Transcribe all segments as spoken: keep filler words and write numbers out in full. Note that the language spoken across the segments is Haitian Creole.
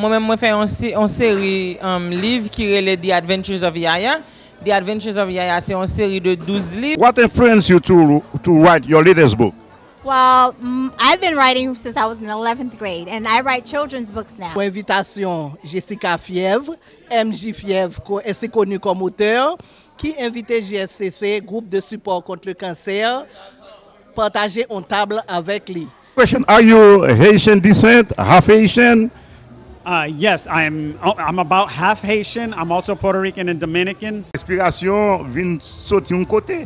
Mwen menm, mwen fè yon, se- yon seri um, liv ki rele The Adventures of Yaya. The Adventures of Yaya se yon seri de douz liv. What influenced you to, to write your latest book? Well, mm, I've been writing since I was in eleventh grade, and I write children's books now. Pou envitasyon Jessica Fièvre, M J Fièvre, ko- ainsi connu comme auteur, ki envite J S C C, Groupe de Support contre le Cancer, pataje yon tab avèk li. Question: Are you Haitian descent, half Haitian? Uh, yes, I'm I'm about half Haitian. I'm also Puerto Rican and Dominican. Enspirasyon vin soti yon kote.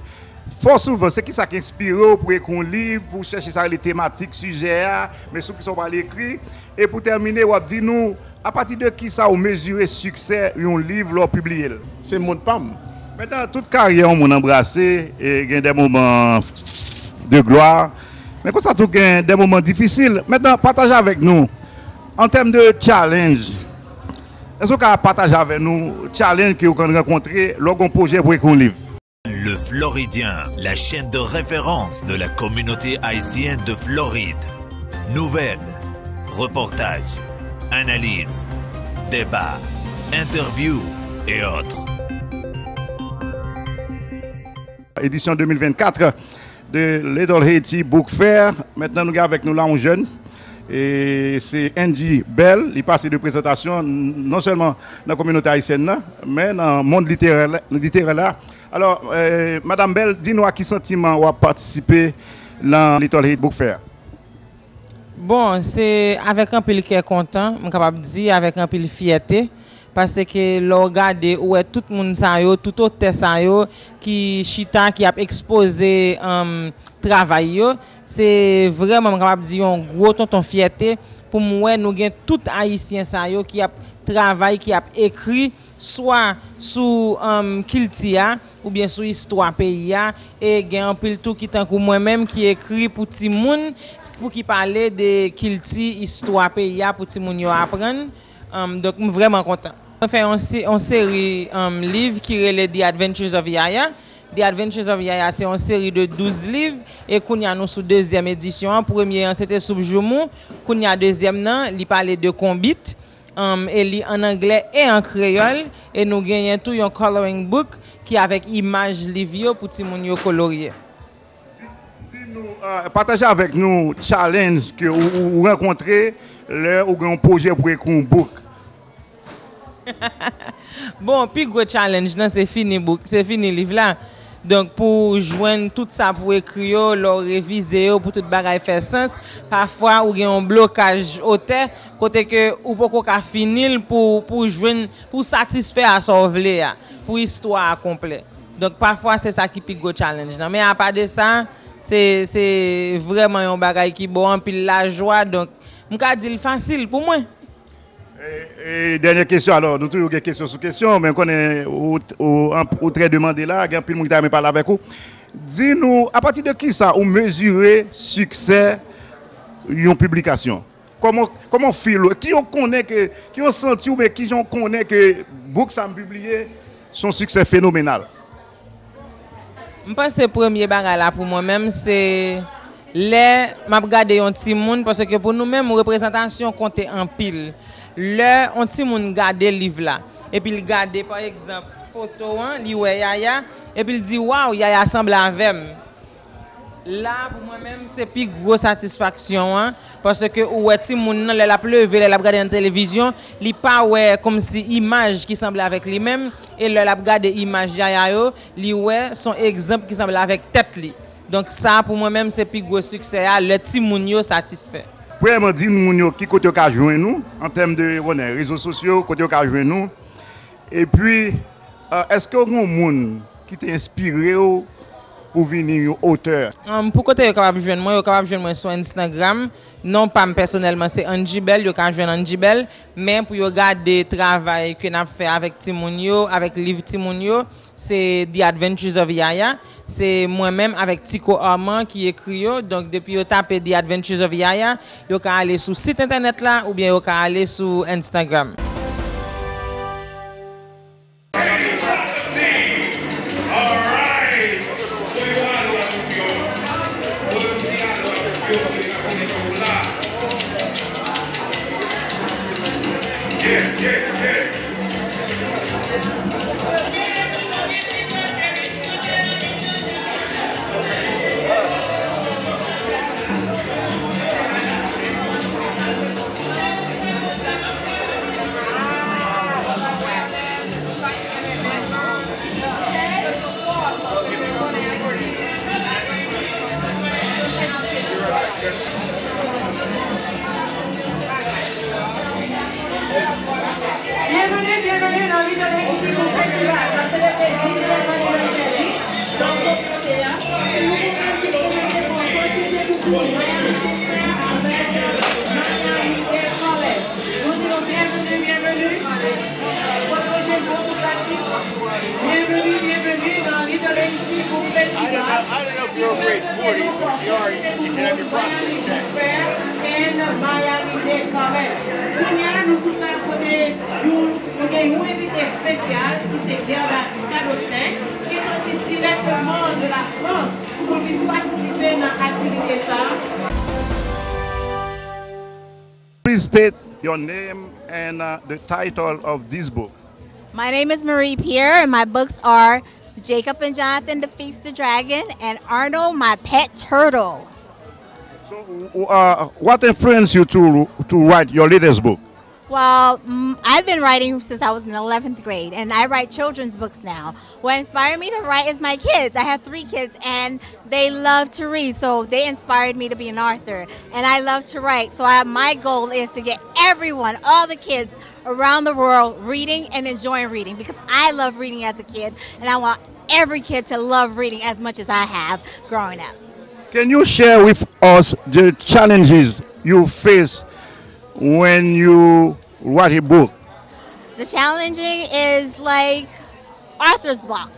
Fò souvan, se ki sa ki enspire w pou ekri yon liv, pou chèche sa rele tematik, sijè a, men sou ki sa w pral ekri? E pou tèmine, w ap di nou, apati de ki sa ou mezire siksè yon liv lè w pibliye l? Se mond pa m. Mentnan, tout karyè yon moun anbrase, e gen de moman de glwa, men konsa tou gen de moman difisil. Mentnan, pataje avèk nou, an tèm de challenge, èske w ka pataje avèk nou challenge ke w konn rankontre lè w gen yon pwojè pou ekri yon liv? Le Floridien, la chaîne de référence de la communauté haïtienne de Floride. Nouvelles, reportages, analyses, débats, interviews et autres. Édition deux mille vingt-quatre de Little Haiti Book Fair. Mentnan, nou gen avèk nou la yon jèn. E se Angie Bell, li pase de prezantasyon non sèlman nan kominote ayisyèn nan, men nan mond literè la. Alò, eh, Madam Bell, di nou ak ki santiman w ap patisipe nan Little Haiti Book Fair? Bon, se avèk anpil kè kontan, m kapab di, avèk anpil fyète, paske lè w gade, ou wè tout moun sa yo, tout otè sa yo ki chita, ki ap ekspoze um, travay yo, se vrèman, m kapab di, yon gwo tonton fyète pou m wè nou gen tout Ayisyen sa yo ki ap travay, ki ap ekri, swa sou um, kilti a, oubyen sou istwa peyi a, e gen anpil tou ki tankou mwen menm ki ekri pou timoun, pou ki pale de kilti, istwa peyi a pou timoun yo aprann. Um, donk, m vrèman kontan. Mwen fè yon, se- yon seri um, liv ki rele The Adventures of Yaya. The Adventures of Yaya se yon seri de douz liv, e kounye a nou sou dezyèm edisyon an. Premye an se te Soup Joumou, kounye a dezyèm nan, li pale de konbit, um, e li an anglè e an kreyòl, e nou genyen tou yon coloring book ki avèk imaj liv yo pou timoun yo kolorye. Di nou, eh, pataje avèk nou challenge ke ou, ou, ou rankontre lè ou gen yon pwojè pou ekri yon book. Bon, pi gwo challenge nan se fini book, se fini liv la. Donk pou w jwenn tout sa pou w ekri yo, lè w revize yo, pou tout bagay fè sans, pafwa ou gen yon blokaj otè, kote ke ou poko ka fini l pou, pou w jwenn, pou w satisfè a sa w vle a, pou istwa a konplè. Donk pafwa se sa ki pi gwo challenge nan. Men apa de sa, se, se vrèman yon bagay ki ba w anpil lajwa, donk m ka di l fasil pou mwen. E, e dènye kesyon, alò, nou toujou gen kesyon sou kesyon, men m konnen ou, ou, ou trè demande la, gen anpil moun ki ta renmen pale avèk ou. Di nou, apati de ki sa ou mezire siksè yon piblikasyon? Kòman, kòman w feel ou? Ki jan w konnen ke, ki jan w santi w, men ki jan w konnen ke book sa m pibliye, se yon siksè fenomenal? M panse premye bagay la pou mwen menm se lè m ap gade yon timoun, paske pou nou menm reprezantasyon konte anpil. Lè yon timoun gade liv la, epi l gade pa egzanp foto an, li wè Yaya, epi l di waw, Yaya sanble avè m. La pou mwen menm se pi gwo satisfaksyon an, paske ou wè timoun nan lè l ap leve, lè l ap gade nan televizyon, li pa wè kòmsi imaj ki sanble avèk li menm, e lè l ap gade imaj Yaya yo, li wè se yon egzanp ki sanble avèk tèt li. Donk sa pou mwen menm se pi gwo siksè a, lè timoun yo satisfè. Premyèman, di moun yo ki kote yo ka jwenn ou an tèm de, konnen, rezo sosyo, kote yo ka jwenn ou. Epi, eh, èske w gen yon moun ki te enspire w pou vini yon otè? Um, pou kote yo kapab jwenn mwen, yo kapab jwenn mwen sou Instagram. Non pa m pèsonèlman se Angie Bell, yo ka jwenn Angie Bell. Men pou yo gade travay ke n ap fè avèk timoun yo, avèk liv timoun yo, se The Adventures of Yaya. Se mwen menm avèk Tico Armand ki ekri yo. Donk depi yo tape The Adventures of Yaya, yo ka ale sou sit entènèt la oubyen yo ka ale sou Instagram. Byenveni, byenveni nan Little Haiti Book Festival k ap selebre dizyèm anivèsè li nan kominote a. Nou kontan si nou mete pou kontinye pou Miami Book Fair avèk Miami Day College. Nou di nou byenveni, byenveni. Pwoteje bon pou pratik. Byenveni, byenveni nan Little Haiti Book Festival. Ki reprezante yon pòsyon ki te pou Miami Book Fair and Miami Day College. Kounye a, nou sou plas kote yon, nou gen yon envite espesyal ki se Gerda Cadosten, ki soti dirèkteman de la Frans pou l vin patisipe nan aktivite sa a. Please state your name and uh, the title of this book. My name is Marie Pierre, and my books are Jacob and Jonathan Defeats the Dragon and Arnold, My Pet Turtle. So, uh, what influenced you to, to write your latest book? Well, mm, I've been writing since I was in eleventh grade, and I write children's books now. What inspired me to write is my kids. I have three kids, and they love to read, so they inspired me to be an author. And I love to write, so I, my goal is to get everyone, all the kids around the world, reading and enjoying reading, because I love reading as a kid, and I want every kid to love reading as much as I have growing up. Can you share with us the challenges you face when you write a book? The challenging is like author's block,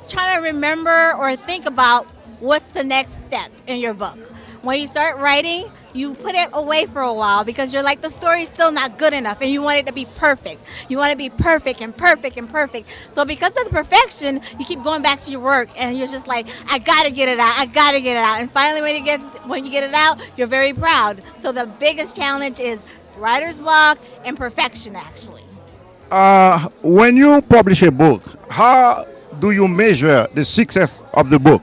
trying to remember or think about what's the next step in your book. When you start writing, you put it away for a while because you're like, the story's still not good enough and you want it to be perfect. You want to be perfect and perfect and perfect. So because of the perfection, you keep going back to your work and you're just like, I gotta get it out. I gotta get it out. And finally, when it gets, when you get it out, you're very proud. So the biggest challenge is writer's block and perfection, actually. Uh, when you publish a book, how do you measure the success of the book?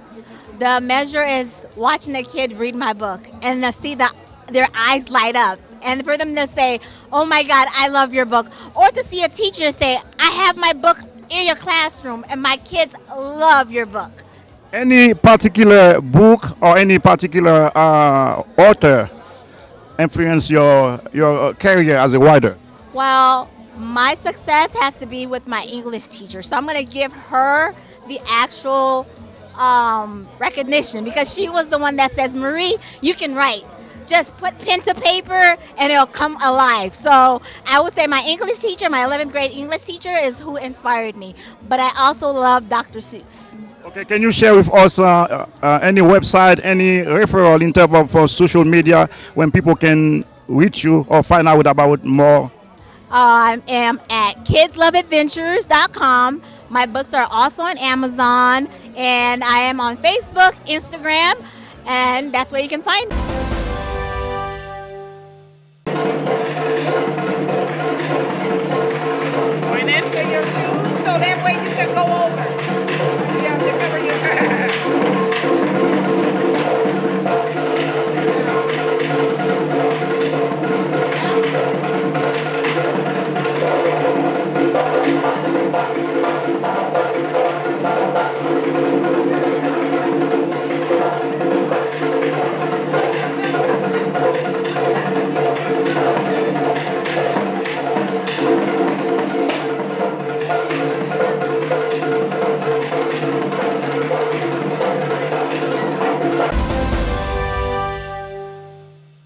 The measure is watching a kid read my book and to see the, their eyes light up. And for them to say, "Oh my God, I love your book." Or to see a teacher say, "I have my book in your classroom and my kids love your book." Any particular book or any particular uh, author influence your your uh, career as a writer? Well, my success has to be with my English teacher. So I'm going to give her the actual um, recognition because she was the one that says, "Marie, you can write. Just put pen to paper and it'll come alive." So I would say my English teacher, my eleventh grade English teacher, is who inspired me. But I also love Doctor Seuss. Okay, can you share with us uh, uh, any website, any referral in terms of uh, social media when people can reach you or find out about more? Uh, I am at kids love adventures dot com. My books are also on Amazon, and I am on Facebook, Instagram, and that's where you can find me. Don't ask for your shoes, so that way you can go over. You have to cover your shoes.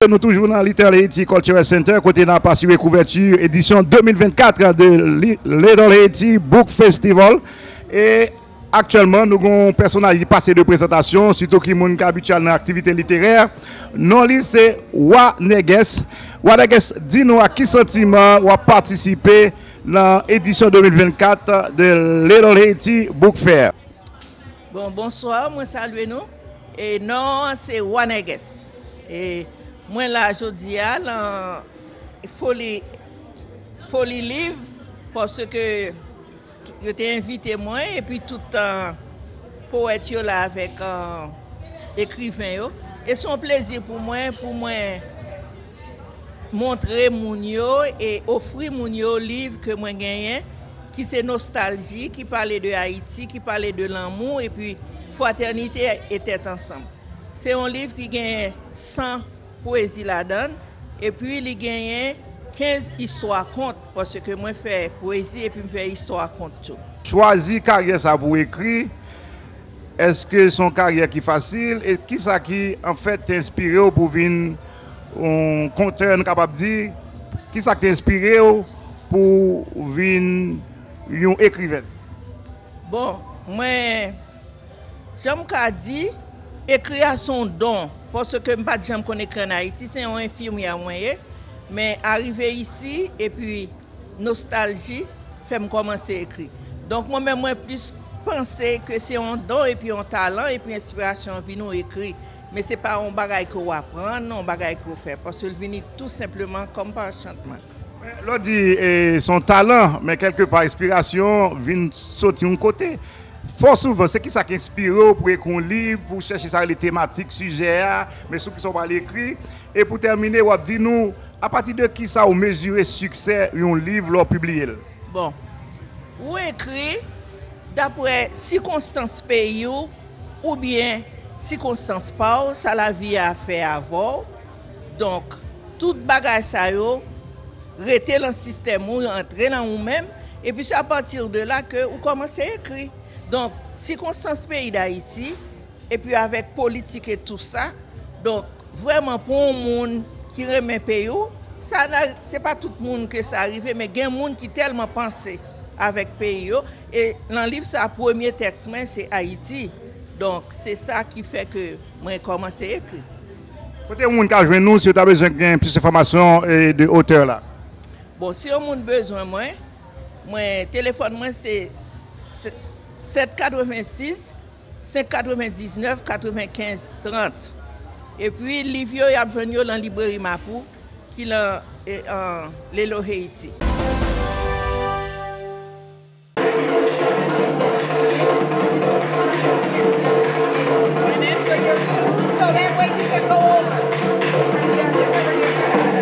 Nou toujou nan Little Haiti Cultural Center, kote n ap asire kouvèti edisyon de mil vennkat de Li- Little Haiti Book Festival. E aktyèlman, nou gen yon pèsonaj ki pase de prezantasyon, sitou ki moun ki abityèl nan aktivite literè. Non li se Wa Nègès. Wa Nègès, di nou ak ki santiman w ap patisipe nan edisyon de mil vennkat de Little Haiti Book Fair. Bon, bonswa, mwen salye nou. E non an se Wa Nègès. E mwen la jodi a nan Foli Foli Liv, paske yo te envite mwen, epi tout, ah, powèt yo la avèk, ah, ekriven yo. E se yon plezi pou mwen, pou mwen montre moun yo e ofri moun yo liv ke mwen genyen, ki se Nostalgie, ki pale de Ayiti, ki pale de lanmou, epi fraternité et tête ensemble. Se yon liv ki genyen san pwezi ladan l, epi li genyen kenz istwa kont, paske mwen fè pwezi epi m fè istwa kont tou. Chwazi karyè sa pou ekri, èske se yon karyè ki fasil? E kisa ki, anfèt, te enspire w pou vin yon kontè, nou kapab di? Kisa ki te enspire w pou vin yon ekriven? Bon, mwen, jan m ka di, ekri a se yon don, paske m pa t janm konn ekri ann Ayiti, se yon enfimyè mwen ye, men arive isi, epi Nostalgie fè m kòmanse ekri. Donk, mwen menm, mwen plis panse ke se yon don epi yon talan, epi enspirasyon an vin ou ekri. Men se pa yon bagay ke w aprann, yon bagay ke w fè, paske l vini tou senpleman kòm pa anchantman. Lè w di, e, se yon talan, men kèlkepa enspirasyon vin soti yon kote. Fò souvan, se kisa ki enspire w pou ekri yon liv, pou chèche sa rele tematik, sijè a, men sou kisa w pral ekri? E pou tèmine, w ap di nou, apati de kisa w mezire siksè yon liv lè w pibliye l? Bon, ou ekri daprè sikonstans peyi w oubyen sikonstans pa w, sa lavi a fè avè w. Donk, tout bagay sa yo rete nan sistèm ou, antre nan ou menm, epi se apati de la ke ou kòmanse ekri. Donk, sikonstans peyi Dayiti, epi avèk politik e tou sa, donk, vrèman, pou yon moun ki renmen peyi w, sa n a, se pa tout moun ke sa rive, men gen moun ki tèlman panse avèk peyi yo. E nan liv sa, premye tèks mwen, se Ayiti. Donk, se sa ki fè ke mwen kòmanse ekri. Kote yon moun ka jwenn nou si yo ta bezwen gen plis enfòmasyon, e, de otè la? Bon, si yon moun bezwen mwen, mwen, telefòn mwen se sèt katrevensis, senk katrevendiznèf, katrevenkenz, trant. Epi, liv yo, y ap jwenn yo nan libreri Mapou, ki nan, e, an, Lelo Haiti. Ernesto, your shoes, so that way you can go over. You have to cover your shoes.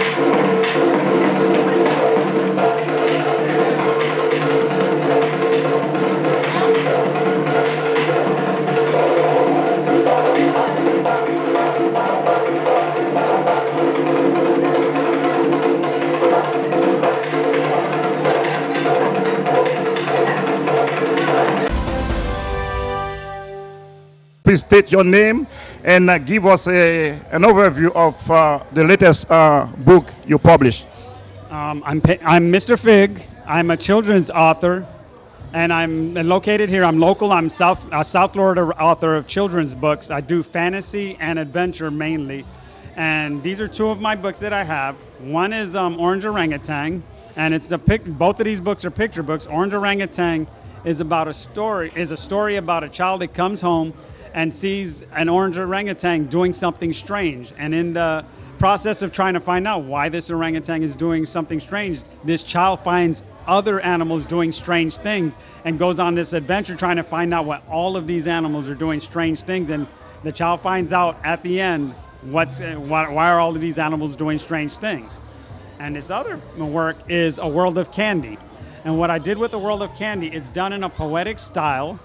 Please state your name and, uh, give us a, an overview of, uh, the latest, uh, book you published. Um, I'm, Pa- I'm Mister Fig. I'm a children's author, and I'm located here. I'm local. I'm South, a South Florida author of children's books. I do fantasy and adventure mainly. And these are two of my books that I have. One is, um, Orange Orangutan, and it's a pic- both of these books are picture books. Orange Orangutan is about a story is a story about a child that comes home and sees an orange orangutan doing something strange. And in the process of trying to find out why this orangutan is doing something strange, this child finds other animals doing strange things and goes on this adventure trying to find out what all of these animals are doing strange things. And the child finds out at the end what's, uh, why, why are all of these animals doing strange things. And this other work is A World of Candy. And what I did with A World of Candy, it's done in a poetic style,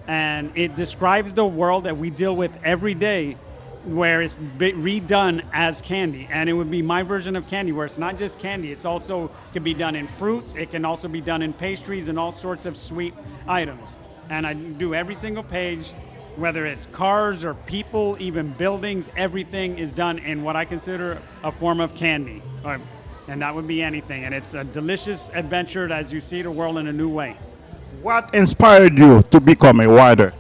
and it describes the world that we deal with every day, where it's be- redone as candy. And it would be my version of candy, where it's not just candy, it's also can be done in fruits, it can also be done in pastries and all sorts of sweet items. And I do every single page, whether it's cars or people, even buildings, everything is done in what I consider a form of candy. Or, and that would be anything. And it's a delicious adventure as you see the world in a new way. What inspired you to become a writer?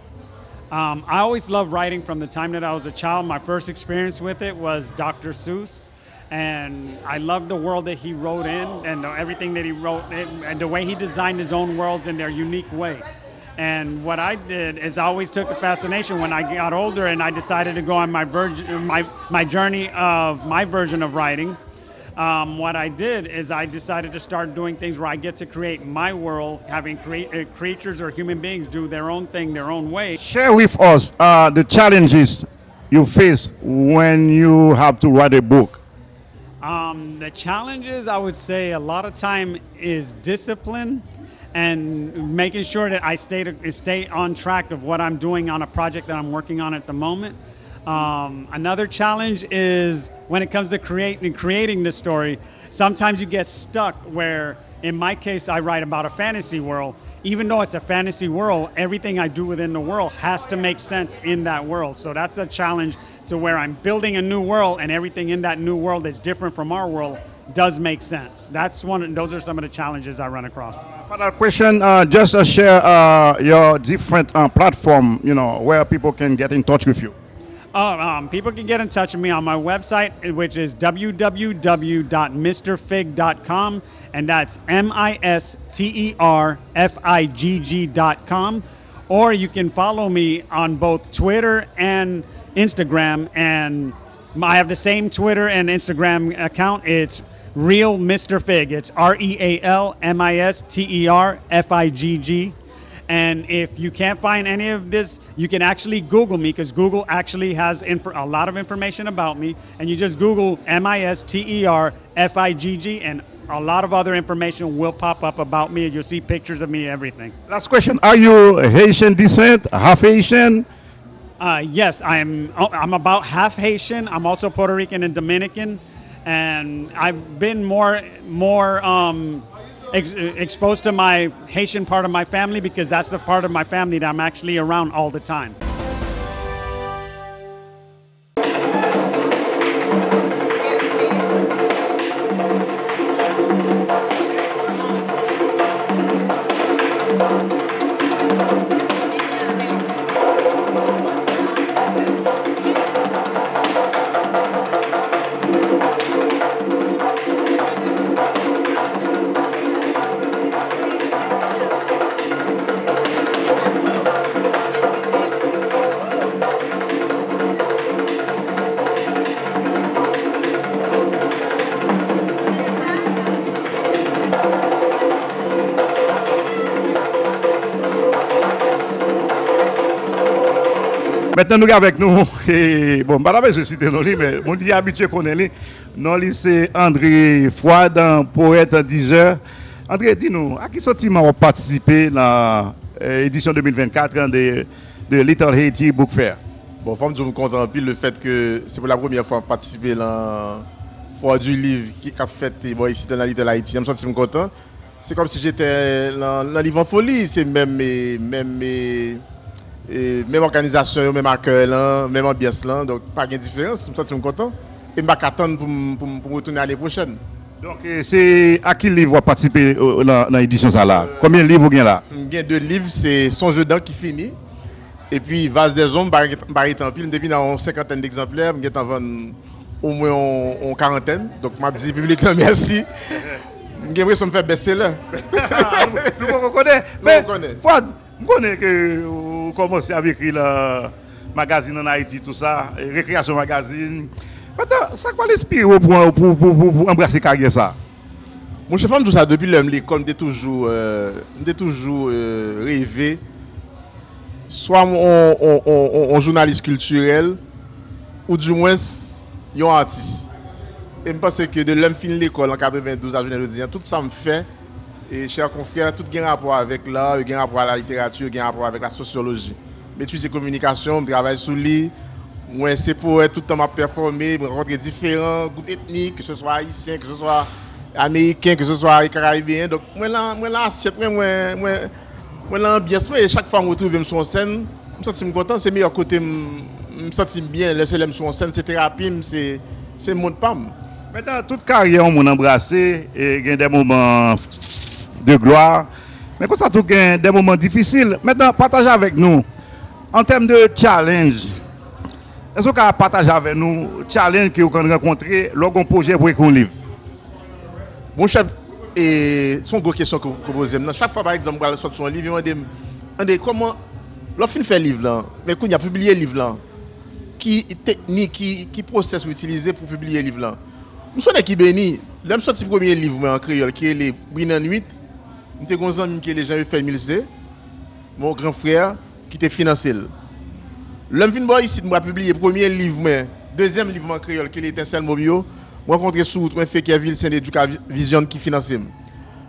Um, I always loved writing from the time that I was a child. My first experience with it was Doctor Seuss. And I loved the world that he wrote in and everything that he wrote in, and the way he designed his own worlds in their unique way. And what I did is I always took a fascination when I got older and I decided to go on my, virg- my, my journey of my version of writing. Um, what I did is I decided to start doing things where I get to create my world, having crea- uh, creatures or human beings do their own thing, their own way. Share with us uh, the challenges you face when you have to write a book. Um, the challenges, I would say, a lot of time is discipline and making sure that I stay to, stay on track of what I'm doing on a project that I'm working on at the moment. Um, another challenge is when it comes to creating creating the story. Sometimes you get stuck where, in my case, I write about a fantasy world. Even though it's a fantasy world, everything I do within the world has to make sense in that world. So that's a challenge to where I'm building a new world and everything in that new world that's different from our world does make sense. That's one. Those are some of the challenges I run across. Final question, uh, just uh, share uh, your different uh, platform, you know, where people can get in touch with you. Oh, um, people can get in touch with me on my website, which is www.misterfigg.com, and that's M I S T E R F I G G.com. Or you can follow me on both Twitter and Instagram, and I have the same Twitter and Instagram account. It's Real Mister Figg. It's R E A L M I S T E R F I G G. And if you can't find any of this, you can actually Google me, because Google actually has inf- a lot of information about me. And you just Google M I S T E R F I G G, and a lot of other information will pop up about me. You'll see pictures of me, everything. Last question. Are you Haitian descent, half Haitian? Uh, yes, I'm. I'm about half Haitian. I'm also Puerto Rican and Dominican, and I've been more more um, ex- exposed to my Haitian part of my family because that's the part of my family that I'm actually around all the time. Mentnan nou gen avèk nou, e, bon, m pa ta bezwen site non li, men moun ki abitye konnen li, non li se André Fouad, pwèt, dizè. André, di nou, ak ki santiman w ap patisipe nan eh, edisyon de mil vennkat de, de Little Haiti Book Fair? Bon, fò m di w m kontan anpil lefètke se pou la premyè fwa m ap patisipe nan Foire du Livre ki k ap fèt bò isit nan Little Haiti. M santi m kontan. Se kòmsi jete nan, nan Liv an Foli, se menm, e, menm, e, e, menm òganizasyon yo, menm akèy lan, menm anbyans lan, donk pa gen diferans, m santi m kontan. E m pa ka tann pou m, pou m, pou m retounen ane pwochèn. Donk, e, se ak ki liv w ap patisipe e, nan, nan edisyon sa la? Konbyen liv ou gen la? M gen de liv, se Songe d'An ki fini, epi Vase des Ombres, m pa, m pa rete anpil, m te vin a yon senkantèn degzanplè, m gentan vann omwen yon, yon karantèn. Donk, m ap di piblik lan mèsi. M gen enpresyon m fè bèstselè. Nou poko konnen. Men, Fouad, m konnen ke ou kòmanse ap ekri nan magazin ann Ayiti, tou sa, e, Récréation Magazine. Mentnan, sa k pral enspire w pou, pou, pou, pou, pou anbrase karyè sa? Monchè, fò m di w sa, depi lè m lekòl, m te toujou, euh, m te toujou euh, reve swa yon, yon, yon, yon, yon jounalis kiltirèl, oudimwens yon atis. E m panse ke de lè m fin lekòl an katrevendouz a jounen jodi a, tout sa m fè, e chè konfrè, tout gen rapò avèk la, yo gen rapò a la literati, yo gen rapò avèk la sosyoloji. M etidye kominikasyon, m travay sou li. Mwen se powèt, tout tan m ap pèfòme, m rankontre diferan gwoup etnik, keseswa ayisyen, keseswa ameriken, keseswa karayibeyen. Donk, mwen lan, mwen lan asyèt mwen, mwen, mwen, mwen lan anbyans mwen, e chak fwa m retwouve m sou yon sèn, m santi m kontan, se meyè kote m, m santi m byen, lè se lè m sou yon sèn, se terapi m, se, se mond pa m. Mentnan, tout karyè yon moun anbrase, e gen de moman de glwa, men konsa tou gen de moman difisil. Mentnan, pataje avèk nou, an tèm de challenge, èske w ka pataje avèk nou challenge ke w konn rankontre lè w gen yon pwojè pou ekri yon liv? Monchè, e, se yon gwo kesyon ke w poze m nan. Chak fwa, pa egzanp, m pral sot sou yon liv, yo mande m, André, kòman, lè w fin fè liv lan, men kounye a pibliye liv lan, ki teknik, ki, ki pwosès ou itilize pou pibliye liv lan? M se yon nèg ki beni. Lè m sòti premye liv mwen an kreyòl ki rele Bri nan Nwit, m te gen yon zanmi m ki rele Jean Euphèle Milcé, mon gran frè, ki te finanse l. Lè m vin bò isit, m pral pibliye premye liv mwen, dezyèm liv mwen an kreyòl ki rele Etensèl Mobyo, m rankontre sou wout mwen Fekè Vilsen Educa Vision ki finanse m.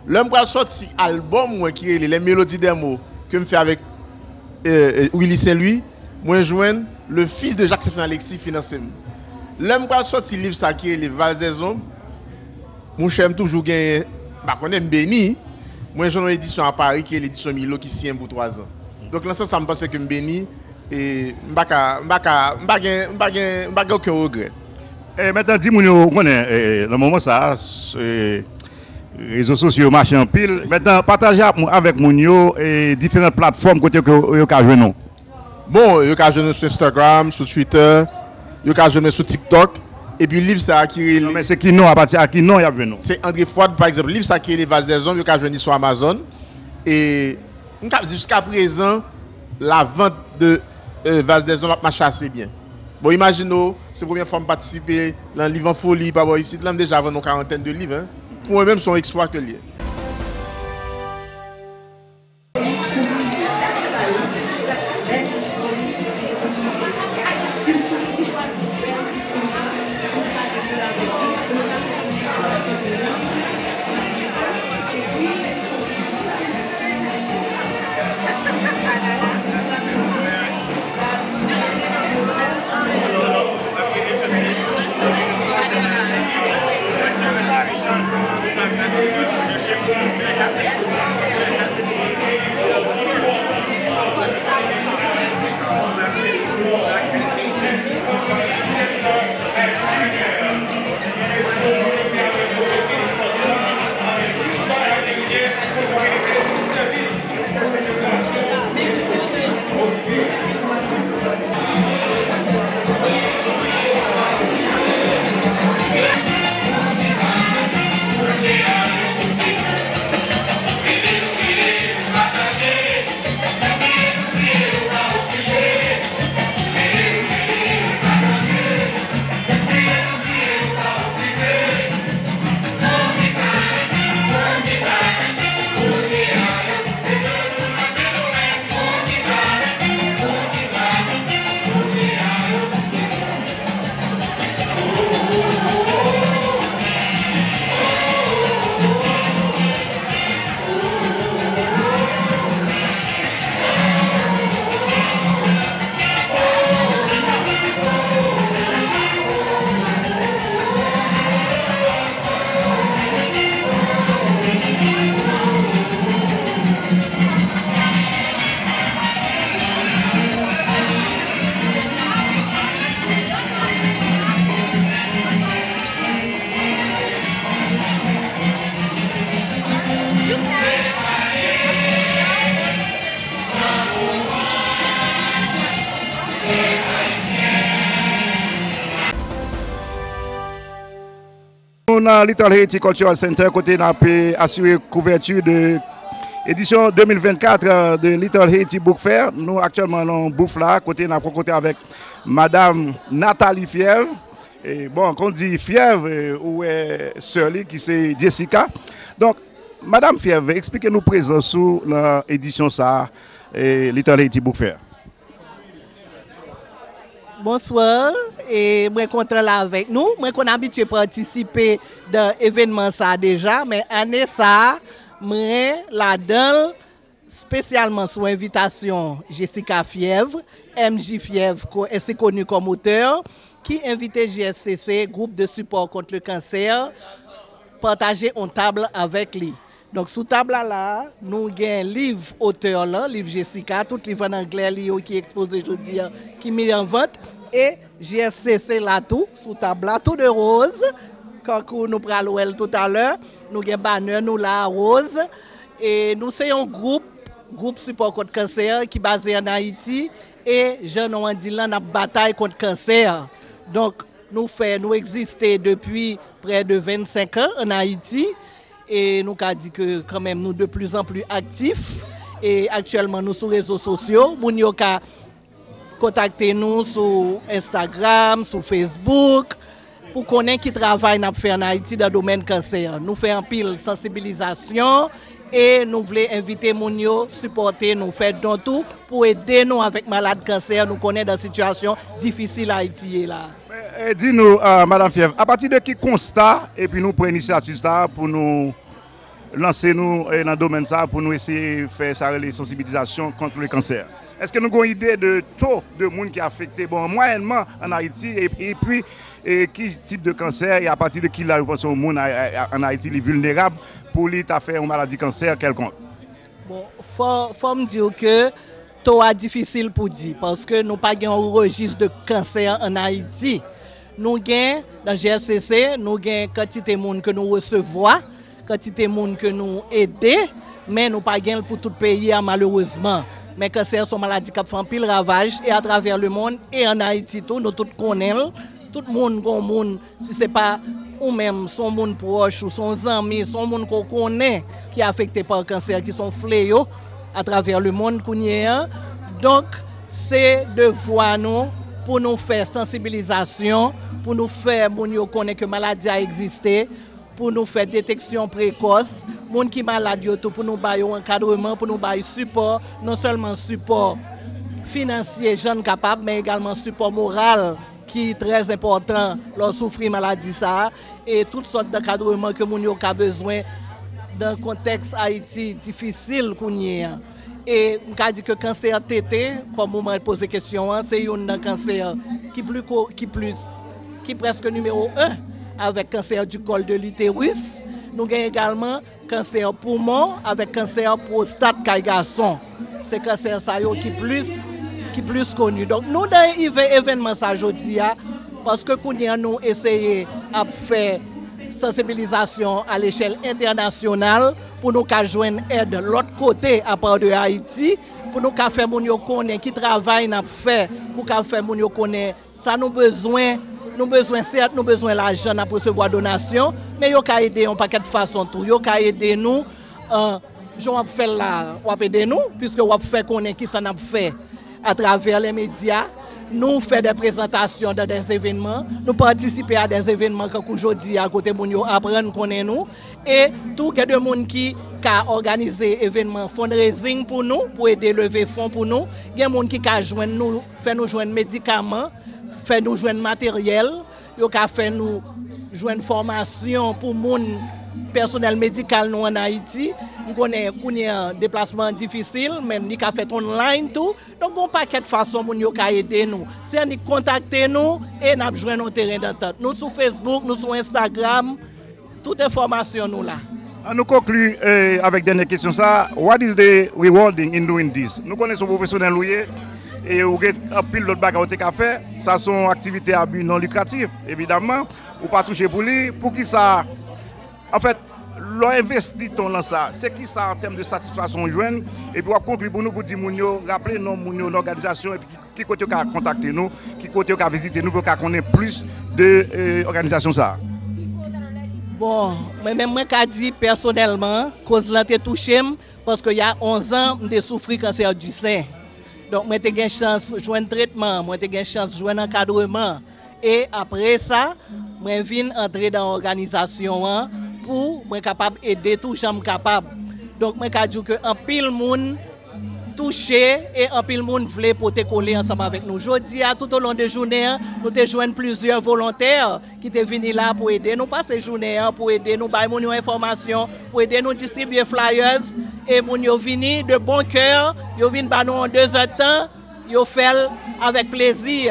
Lè m pral sòti albòm mwen ki rele Les Mélodies des Mots ke m fè avèk eh, eh, Willy Saint Louis, mwen jwenn le fils de Jacques Stephen Alexis finanse m. Lè m pral sòti liv sa ki rele Vals des Ombres, monchè, m toujou genyen, m pa konnen, m beni, mwen jwenn yon edisyon a Pari ki rele Edisyon Milo ki siyen m pou twazan. Donk, nan sans sa, m panse ke m beni, e m pa ka, m pa ka, m pa gen, m pa gen, m pa gen okenn regrè. E mentnan, di moun yo, ou konnen, e, nan moman sa a, s-, e, rezo sosyo yo mache anpil. Mentnan, pataje ak, avèk moun yo, e, diferan platfòm kote ke yo ka jwenn nou. Bon, yo ka jwenn nou sou Instagram, sou Twitter, yo ka jwenn nou sou TikTok. Epi liv sa a ki rele... Non, men se ki non, apati a ki non y ap jwenn nou? Se André Fouad, pa egzanp. Liv sa a ki rele Vals des Ombres, yo ka jwenn li sou Amazon. E m ka di jiska prezan, la vente de, euh, Vals des Ombres ap mache ase byen. Bon, imajine w, se premyè fwa m patisipe nan Liv an Foli pa bò isit la, m deja vann yon karantèn de liv, hein. Pou mwen menm, se yon eksplwa ke l ye. Nou nan Little Haiti Cultural Center, kote n ap, eh, asire kouvèti de edisyon de mil vennkat, eh, de Little Haiti Book Fair. Nou aktyèlman nan yon bouf la, kote n ap rankontre avèk Madam Nathalie Fièvre. E, bon, kon di Fièvre, eh, ou wè sè li ki se Jessica. Donk, Madam Fièvre, eksplike nou prezans ou nan edisyon sa a, eh, Little Haiti Book Fair. Bonswa, e mwen kontan la avèk nou. Mwen konn abitye patisipe nan evènman sa a deja, men ane sa a, mwen ladan l, espesyalman sou envitasyon Jessica Fièvre, M J Fièvre, ko-, ainsi connu comme auteur, ki envite J S C C, Groupe de Support Contre le Cancer, pataje on tab avèk li. Donk, sou tab la, la, nou gen liv otè lan, liv Jessica, tout liv ann anglè li yo ki ekspoze jodi a, ki mi an vant, e J S C C la tou, sou tab la, tou de woz, kankou nou pral wè l toutalè, nou gen banè nou la, woz, e nou se yon gwoup, gwoup sipò kont kansè ki baze ann Ayiti, e jan non an di l lan, n ap batay kont kansè. Donk, nou fè, nou egziste depi prè de vennsenk an ann Ayiti, e nou ka di ke kanmenm nou de plus en plus aktif, e aktyèlman nou sou rezo sosyo, moun yo ka kontakte nou sou Instagram, sou Facebook, pou konnen ki travay n ap fè ann Ayiti nan domèn kansè. Nou fè anpil sansibilizasyon e nou vle envite moun yo sipòte nou, fè don tou pou ede nou avèk malad kansè nou konnen nan sitiyasyon difisil Ayiti ye la. E, di nou, euh, Madanm Fièvre, apati de ki konsta epi nou pran inisyativ sa a pou nou lanse nou e, nan domèn sa a pou nou eseye fè sa rele sansibilizasyon kont le kansè? Èske nou gen yon ide de to de moun ki afekte, bon, mwayènman ann Ayiti, e, epi e, ki tip de kansè, e apati de ki laj ou panse yon moun a- a- ann Ayiti li vilnerab pou li ta fè yon maladi kansè kèlkonk? Bon, fò, fò m di w ke to a difisil pou di, paske nou pa gen yon rejis de kansè ann Ayiti. Nou gen, nan G S C C, nou gen kantite moun ke nou resevwa, kantite moun ke nou ede, men nou pa gen l pou tout peyi a, malerezman. Men kansè se yon maladi k ap fè anpil ravaj, e atravè lemonn, e ann Ayiti tou, nou tout konnen l. Tout moun gon moun, si se pa ou menm, se yon moun pwòch ou, se yon zanmi, se yon moun ke w konnen ki afekte pa kansè, ki se yon fleyo atravè lemonn kounye a. Donk, se devwa nou pou nou fè sansibilizasyon, pou nou fè moun yo konnen ke maladi a egziste, pou nou fè deteksyon prekòs. Moun ki malad yo tou, pou nou ba yo ankadreman, pou nou ba yo sipò, non sèlman sipò finansye jan n kapab, men egalman sipò moral ki trè enpòtan lè w soufri maladi sa a, e tout sòt dankadreman ke moun yo ka bezwen nan kontèks Ayiti difisil kounye a. E m ka di ke kansè tete, kòm ou mwen poze kesyon an, se youn nan kansè ki pli ko, ki plis, ki prèske nimewo en avèk kansè du col de l'utérus. Nou gen egalman kansè poumon avèk kansè pwostat kay gason. Se kansè sa yo ki plis, ki plis koni. Donk nou nan evènman sa jodi a, paske kounye a nou eseye ap fè sansibilizasyon a lechèl entènasyonal pou nou ka jwenn èd lòt kote apa de Ayiti, pou nou ka fè moun yo konnen ki travay n ap fè, pou ka fè moun yo konnen sa nou bezwen. Nou bezwen, sèt, nou bezwen lajan, n ap resevwa donasyon, men yo ka ede yon pakèt fason tou. Yo ka ede nou, euh, jan w ap fè l la, w ap ede nou, piske w ap fè konnen kisa n ap fè atravè lè medya. Nou fè de prezantasyon dan de evènman, nou patisipe a de evènman kankou jodi a, kote moun yo aprann konnen nou. E tou, gen de moun ki ka òganize evènman fundraising pou nou, pou ede leve fon pou nou. Gen moun ki ka jwenn nou, fè nou jwenn medikaman, fè nou jwenn materyèl, yo ka fè nou jwenn fòmasyon pou moun, pèsonèl medikal nou ann Ayiti. M konnen kounye a deplasman an difisil, men li ka fèt online tou. Donk, gon pakèt fason moun yo ka ede nou. Se annik kontakte nou e n ap jwenn yon teren dantant. Nou sou Facebook, nou sou Instagram, tout enfòmasyon nou la. An nou konkli eh, avèk dènye kesyon sa. What is the rewarding in doing this? Nou konnen se yon pwofesyonèl ou ye, e ou gen anpil lòt bagay ou te ka fè. Sa se yon aktivite a bi non likratif, evidamman. Ou pa touche pou li. Poukisa? Anfèt, lè w envesti tan w lan sa, se kisa an tèm de satisfaksyon ou jwenn? Epi w ap konkli pou nou, pou di moun yo, raple non moun yo nan òganizasyon, epi ki, ki kote yo ka kontakte nou, ki kote yo ka vizite nou, pou yo ka konnen plis de eh, òganizasyon sa a. Bon, mwen menm mwen ka di pèsonèlman, koz lan te touche m, paske y a onz an, m te soufri kansè di sen. Donk, mwen te gen chans jwenn tretman, mwen te gen chans jwenn ankadreman. E apre sa, mwen vin antre nan òganizasyon an pou mwen kapab ede tou jan m kapab. Donk, mwen ka di w ke anpil moun touche e anpil moun vle pote kole ansanm avèk nou. Jodi a, tout o lon de jounen an, nou te jwenn plizyè volontè ki te vini la pou ede nou pase jounen an, pou ede nou bay moun yo enfòmasyon, pou ede nou distribye flyers, e moun yo vini de bon kè, yo vin ba nou yon de zè tan, yo fè l avèk plezi.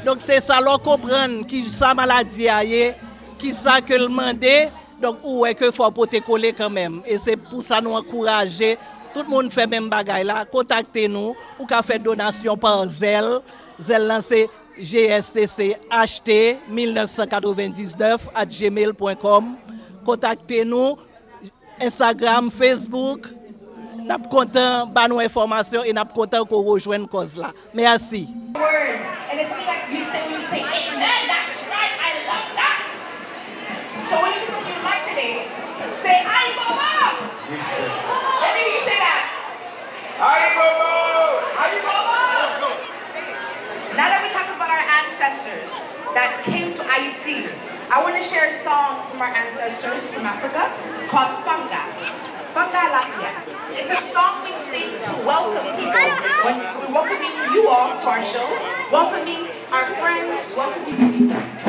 Donk, se sa lè w konprann ki sa maladi a ye, ki sa ke l mande, donk, ou wè ke fò w pote kole kanmenm. E se pou sa nou ankouraje tout moun fè menm bagay la, kontakte nou, ou ka fè donasyon pa Zelle. Zelle lan se G S C C H T mil nèf san katrevendiznèf at gmail pwen kòm. Kontakte nou, Instagram, Facebook. N ap kontan ba nou enfòmasyon e n ap kontan ke w rejwenn kòz la. Mèsi. Word. And it's like you say, you say, "Amen. That's right. I love that." So when you, when you like today, say, "Ayibobo." Let me hear you say that. Ayibobo. Ayibobo. Now that we talk about our ancestors that came to Haiti, song from our ancestors from Africa called Fanga. Fanga Lafia. It's a song we sing to welcome people. When we're welcoming you all to our show, welcoming our friends, welcoming